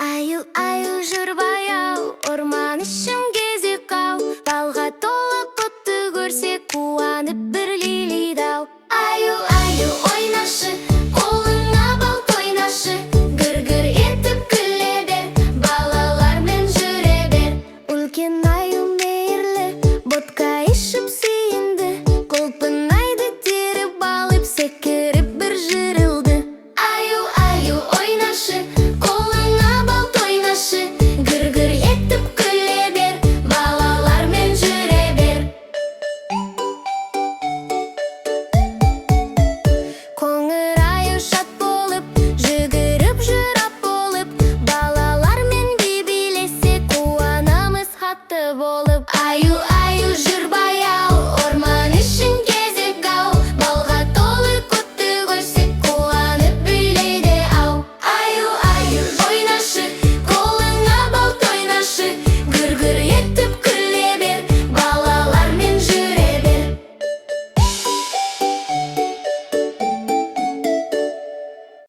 Аю, аю, жүр баяу, орман ішін кезек ау. Балға толы құты көрсе, қуанып бір лейлейді ау. Аю, аю, ойнашы.